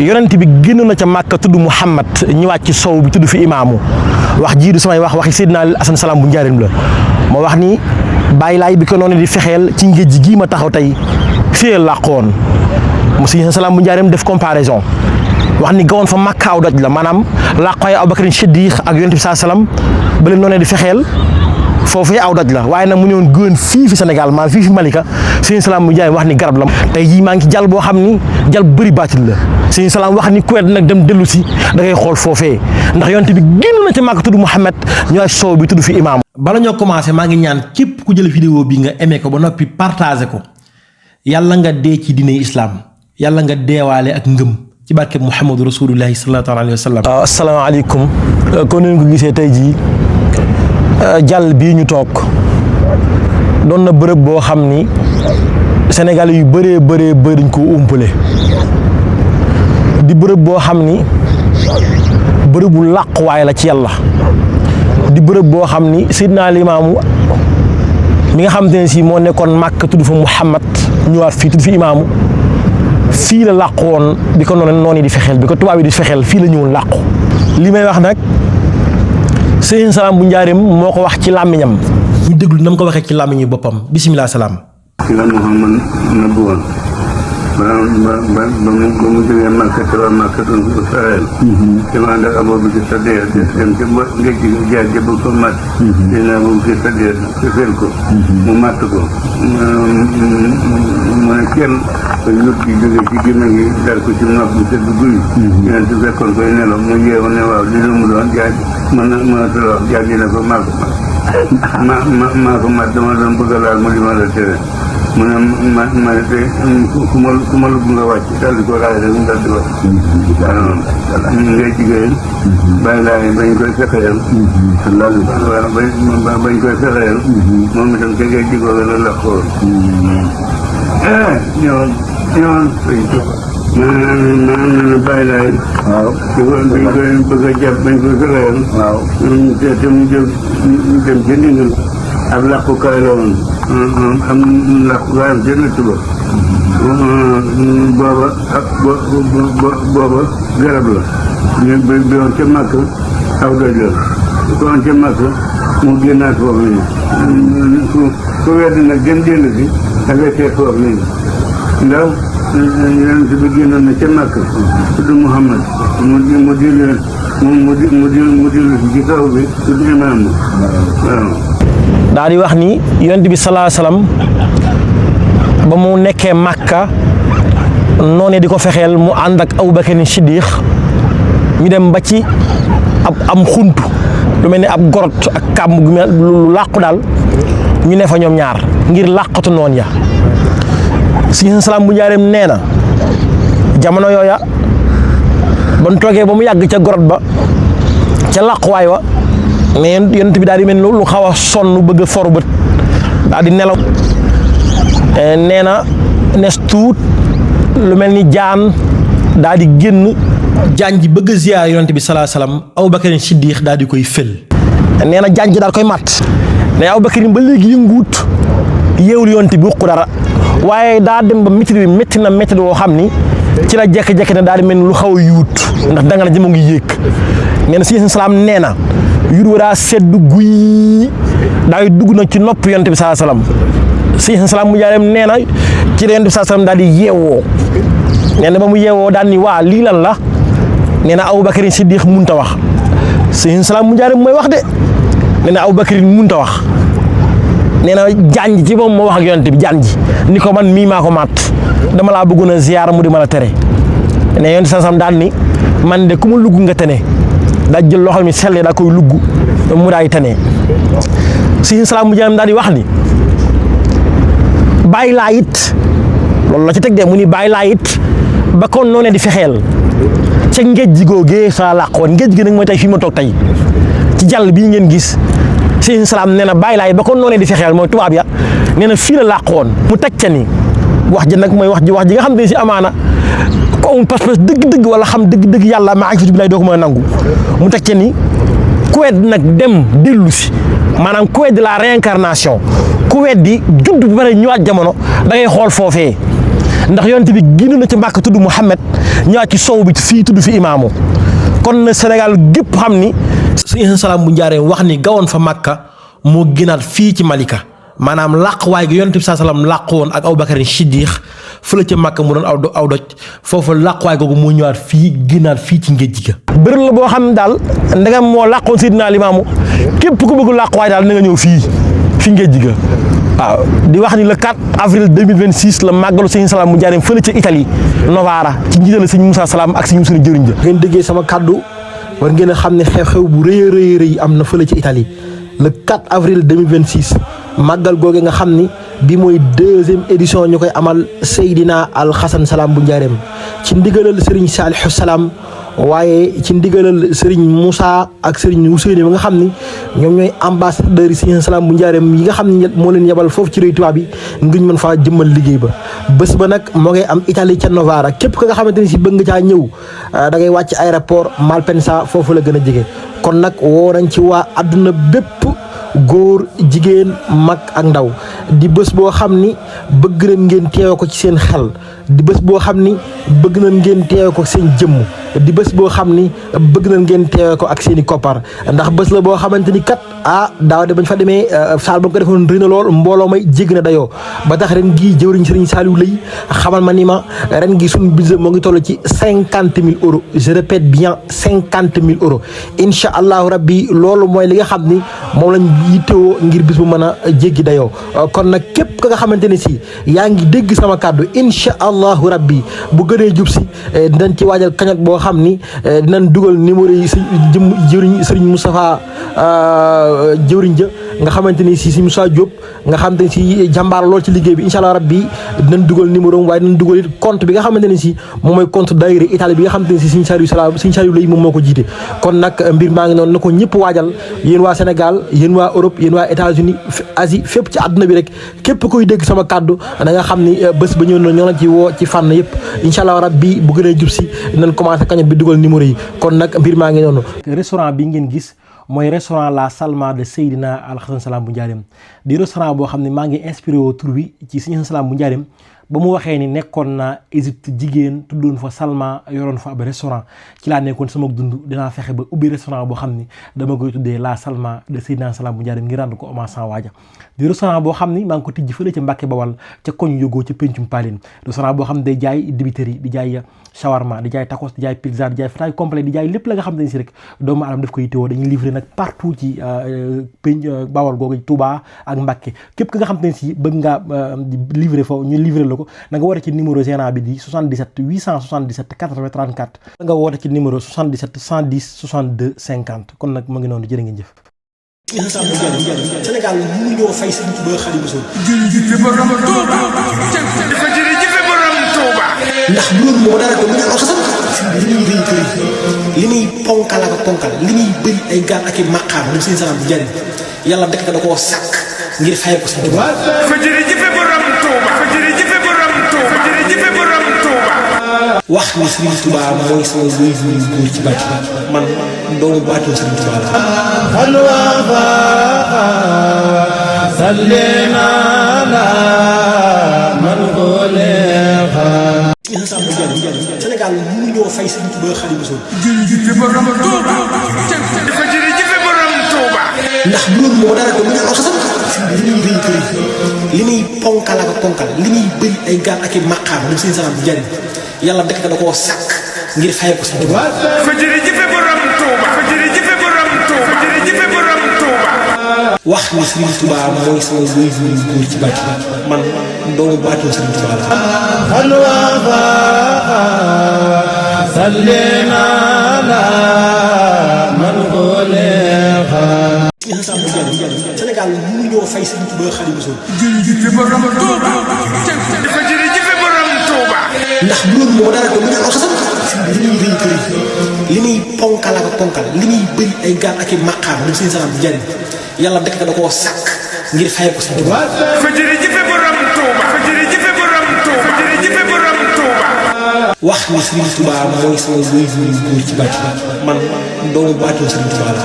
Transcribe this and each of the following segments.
yonent bi génn na ca Màkka tudd Muhammad ñëwaat ci sow bi tudd fi imaamu wax jii du samay wax waxi Seydina Asan Salaam bu njaarim la ma wax ni bàyyi laay bi ko noonu di fexeel ci ngéej gii ma taxaw tey fii la làqoon mu Seydina Salaam bu njaarim def comparaison wax ni gawoon fa Màkka aw doj la maanaam làqooy Abubakar Siddiq ak yonent bi saa salaam ba leen noonu di fexeel foofee aw doj la waaye nag mu ñëwoon gën fii fi Sénégal maanaam fii fi Malika Seydina Salaam bu njaarim wax ni garab la tey jii maa ngi ci jàll boo xam ni jàll bëri baatil la Seydina Salaam wax ni kuwet nag dem dellu si da ngay xool foofee ndax yonent bi génn na ca Màkka tudd Muhammad ñooy soow bi tudd fi imaam. bala ñoo commencé maa ngi ñaan képp ku jël vidéo bi nga aimé ko ba noppi partagé ko yàlla nga dee ci diine islam yàlla nga deewaale ak ngëm ci barke Muhammadu Rasulullahi sallallahu alayhi wa sallam. asalaamaaleykum kon ni ko gisee tey jii jàll bii ñu toog doon na bërëb boo xam ni Sénégal yu bëree dañ ko umpale di bërëb boo xam ni bërëbu làquwaay la ci yàlla di bërëb boo xam ni Seydina Limaamu mi nga xamante ne si moo nekkoon Màkka tudd fa Muhammad ñëwaat fii tudd fi imaamu fii la làqu woon bi ko noonu di fexeel bi ko tubaab yi di fexeel fii la ñëwoon làqu li may wax nag Seydina Salaam bu njaarim moo ko wax ci làmmiñam ñu déglu na mu ko waxee ci làmmiñu boppam bisimilah salaam. ci la Muhammad nëbbu woon ba mu jógee Màkka te waa Màkka doon ko fexeel ci ma ànd ak Abubakar Sadiq dem ci géej gi jaar ja bëgg ko màtt dina Abubakar Sadiq fexeel ko mu màtt ko mu ne kenn lut gi jóge ci gémmiñ gi dal ko ci nopp bi sedd guy yéen si fekkoon koy nelaw mu yeewu ne waaw li mu doon jaaj mën a tala wax jaaj na ko maa ko mat dama doon bëgg a laal mu li ma la tere mu ne ma ne te ku ma lugg nga wàcc dal di ko raay rek mu dal di wàcc waaw ngay jigéen bàyyi laay bañ koy fexeel bañ koy fexeel moom itam ke ngay jigoo la la xool ñëwoon maanaam bàyyi laay waaw bañ koy bëgg a jàpp bañ koy fexeel waaw te mu jël dem ca ndingal ab làqukaay la woon am làqukaayam ca natt ba booba garab la ñu bi woon ca Màkka aw doj la ko woon ca Màkka mu génnaat foofu nii ku wedd nag gën dellu si da ngay seet foofu nii ndax yonent bi génnoon na ca Màkka tudd Muhammad mu dellu si ci kaw bi tudd imaam waaw daal di wax ni yonent bi salaa salaam ba mu nekkee Màkka noonu di ko fexeel mu ànd ak Abubakar Siddiq ñu dem ba ci am xuntu lu mel ni ab gorot ak kàmb gu mel lu làqu daal ñu ne fa ñoom ñaar ngir làqatu noon ya Seydina Salaam bu njaareem nee na jamono yooya ban toogee ba mu yàgg ca gorot ba ca làquwaay wa mais yonent bi daal di mel ni lu xaw a sonn bëgg a for bët daal di nelaw nee na nes tuut lu mel ni jaan daal di génn jaan ji bëgg a ziyaar yonent bi salaa salaam Abubakar Siddiq daal di koy fël nee na jaan ji daal koy matt ne Abubakar ba léegi yënguut yeewul yonent bi waxu dara waaye daa dem ba métti bi métti na métti woo xam ni ci la jekki-jekki ne daal di mel ni lu xaw a yuut ndax danga na jëmo ngi yéeg nee na Seydina Salaam nee na yur wa daa sedd guy daay dugg na ci nopp yonent bi salaa salaam Seydina Salaam mu jaareem nee na ci la yonent bi salaa salaam daal di yeewoo nee na ba mu yeewoo daal ni waa lii lan la nee na Abubakar Siddiq munta wax Seydina Salaam mu jaareem mooy wax de nee na Abubakar munta wax nee na jaan ji ci moom moo wax ak yonent bi jaan ji ni ko man mii maa ko matt dama laa bëggoon a ziyaar mu di ma la tere ne yonent bi salaa salaam daal ni man de ku ma lugg nga tene daa jël loxo mi selle daa koy lugg mu daay tane Seydina Salaam mu jaareem daal di wax ni bàyyi laa it loolu la ci teg de mu ni bàyyi laa it ba kon noonee di fexeel ca ngéej gi googee saa làqoon ngéej gi nag mooy tey fii ma toog tey ci jàll bii ngeen gis Seydina Salaam nee na bàyyi laa it ba kon noonee di fexeel mooy tubaab ya nee na fii la làqoon mu teg ca ni wax ji nag mooy wax ji nga xam ne si amaana ko amul pas-pas dëgg-dëgg wala xam dëgg-dëgg yàlla maa ngi fi bilaay doo ko mën a nangu mu teg ca ni ku wedd nag dem dellu si maanaam ku weddi la réincarnation ku weddi judd bu bare ñëwaat jamono da ngay xool foofee ndax yonent bi génn na ci Màkka tudd Muhammad ñëwaat ci sow bi fii tudd fi imaamu kon na Sénégal gépp xam ni sëñ Salam bu Njaareem wax ni gawoon fa Màkka moo gënaat fii ci Malika maanaam làqwaay gi yonent bi salaam làq woon ak Abubakar Siddiq fële ca Màkka mu doon aw doj foofu làqwaay googu moo ñëwaat fii gënaat fii ci géej gi. bërëb la boo xam ne daal ndegam moo làqoon Seydina Limaamu képp ku bëgg làqwaay daal na nga ñëw fii géej gi waaw di wax ni le 4 avril 2026 la màggalu sëñ Salam bu Njaareem fële ca Italie Novara ci njiital sëñ Moussa Salam ak sëñ Moussa jëriñ ja. ngeen déggee sama kàddu war ngeen a xam ne xew-xew bu rëy a rëy am na fële ca Italie le 4 avril 2026 màggal googe nga xam ni bi mooy 2e édition ñu koy amal Seydina Al Xasan Salam bu Njaareem ci ndigalal Serigne Salihu Salam waaye ci ndigalal Serigne Moussa ak Serigne Ousseynou nga xam ni ñoom ñooy ambassadeurs yi Serigne Salam bu Njaareem yi nga xam ne moo leen yebal foofu ci réew tubaab bi ngir ñu mën faa jëmmal liggéey ba bés ba nag moo ngay am Italie ca Novara képp ka nga xamante ni si bëgg nga caa ñëw da ngay wàcc aéroport Malpensa foofu la gën a jege kon nag woo nañ ci waa àdduna bépp góor jigéen mag ak ndaw di bés boo xam ni bëgg nañ ngeen teewe ko ci seen xel di bés boo xam ni bëgg nañ ngeen teewe ko seen jëmm di bés boo xam ni bëgg nañ ngeen teewe ko ak seen i koppar ndax bés la boo xamante ni kat daaw de bañ fa demee saal ba ko defoon rëy na lool mbooloo may jégg na dayoo ba tax ren gii jëwriñ Serigne Saliou lay xamal ma ni ma ren gi suñu budget moo ngi toll ci 50 000 euros je répète bien 50 000 euros incha allahu rabbi loolu mooy li nga xam ni moom lañ yittewoo ngir bis bu mën a jéggi dayoo kon nag képp ka nga xamante ni si yaa ngi dégg sama kàddu incha allahu rabbi bu gënee jub si dinañ ci waajal kañot boo xam ni dinañ dugal numéro yi jëwriñ Serigne Moustapha jëwriñ ja nga xamante ni si Moussa Diop nga xamante ni si jàmbaar lool ci liggéey bi incha allah rabbi dinañ dugal numéro am waaye dinañ dugal it compte bi nga xamante ni si moom mooy compte daayira Italie bi nga xamante ni si Serigne Saliou lay moom moo ko jiite kon nag mbir maa ngi noonu na ko ñëpp waajal yéen waa Sénégal yéen waa Europe yéen waa États-Unis Asie fépp ci àdduna bi rek képp koy dégg sama kàddu da nga xam ni bés ba ñëw na ñoo la ci woo ci fànn yëpp incha allah rabbi bu gënee jub si dinañ commencé kañot bi dugal numéro yi kon nag mbir maa ngi noonu. restaurant bi ngeen gis mooy restaurant La Salma de Seydina Al Xasan Salam bu Njaareem di restaurant boo xam ne maa ngi inspiré woo tur bi ci Serigne Salam bu Njaareem ba mu waxee ni nekkoon naa Égypte jigéen tuddoon fa Salma yoroon fa ab restaurant ci laa nekkoon sama dund dinaa fexe ba ubbi restaurant boo xam ni dama koy tuddee La Salma de Seydina Salam bu Njaareem ngir rendre ko hommage sans waaja di restaurant boo xam ni maa ngi ko tijji fële ca Mbàkke Bawal ca koñ yógoo ca Pencum Paline restaurant boo xam ne day jaay dibiteri di jaay shawarma di jaay tacos di jaay pizza di jaay fataay complet di jaay lépp la nga xam ne si rek doomu aadama daf koy yittewoo dañuy livrer nag partout ci Bawal googu Touba ak Mbàkke képp ka nga xam ne si bëgg nga livrer foofu ñu livrer la ko na nga woote ci numéro gérant bi di 77 877 80 34 nga woote ci numéro 77 110 62 50 kon nag mu ngi noonu jërë ngeen jëf. Sénégal mënu ñoo fay Sëriñ Tuubaa Xaadimu Rasuul ndax loolu moo dara ko mu ne oto sax li muy rëy li muy ponkal ak ponkal li muy bëri ay gaal ak i maqaam moom Sëriñ Salam bu Njaareem yàlla dekk da koo sàkk ngir fay ko Sëriñ Tuubaa fa jërëjëfe borom Tuuba fa jërëjëfe borom Tuuba fa jërëjëfe borom Tuuba wax ni Sëriñ Tuubaa mooy sama wéy wu góor ci bàcc man doomu baatoo Sëriñ Tuubaa la Sénégal mënu ñoo fay Sëriñ Tuubaa Xaadimu Rasuul dafa jërëjëfe borom Tuuba ndax loolu moo dara ko mu ne oto sax li muy rëy li muy ponkal ak ponkal li muy bëri ay gaal ak i maqaam moom Sëriñ Salam bu Njaareem yàlla dekk da koo sàkk ngir fay ko Sëriñ Tuubaa fa jërëjëfe borom Tuuba fa jërëjëfe borom Tuuba fa jërëjëfe borom Tuuba wax ni Sëriñ Tuubaa mooy sama wéy wu góor ci bàcc man doomu baatoo Sëriñ Tuubaa Sénégal mënu ñoo fay Sëriñ Tuubaa Xaadimu Rasuul dafa jërëjëfe borom Tuuba ndax loolu moo dara ko mu ne oto sax li muy rëy li muy ponkal ak ponkal li muy bëri ay gaal ak i maqaam moom Sëriñ Salam bu Njaareem yàlla dekk da koo sàkk ngir fay ko Sëriñ Tuubaa fa jërëjëfe borom Tuuba fa jërëjëfe borom Tuuba fa jërëjëfe borom Tuuba wax ni Sëriñ Tuubaa mooy sama wéy wu góor ci bàcc man doomu baatoo Sëriñ Tuubaa la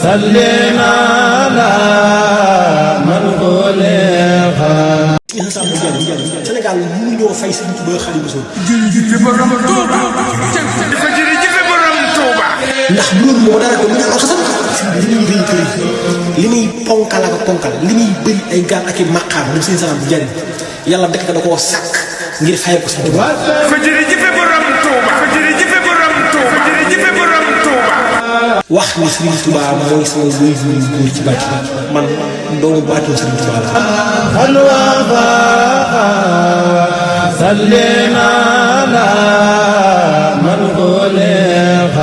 سلنا على من خلق Sénégal mënuñoo fay Sëriñ Tuubaa Xaadimu Rasuul. jërëjëf borom Touba. jërëjëf borom Touba. ndax loolu moo dara ko mu ne oto sax li muy rëy li muy ponkal ak ponkal li muy bëri ay gaal ak i maqaam moom seen salaam di jariñ yàlla dëkk da koo sàkk ngir fayal ko Sëriñ Tuubaa. jërëjëf borom Touba. jërëjëf borom Touba. jërëjëf borom Touba. wax ni Sëriñ Tuubaa mooy sama wéy wu góor ci bàtt man doomu baatoo Sëriñ Tuubaa la. سلنا على من خلق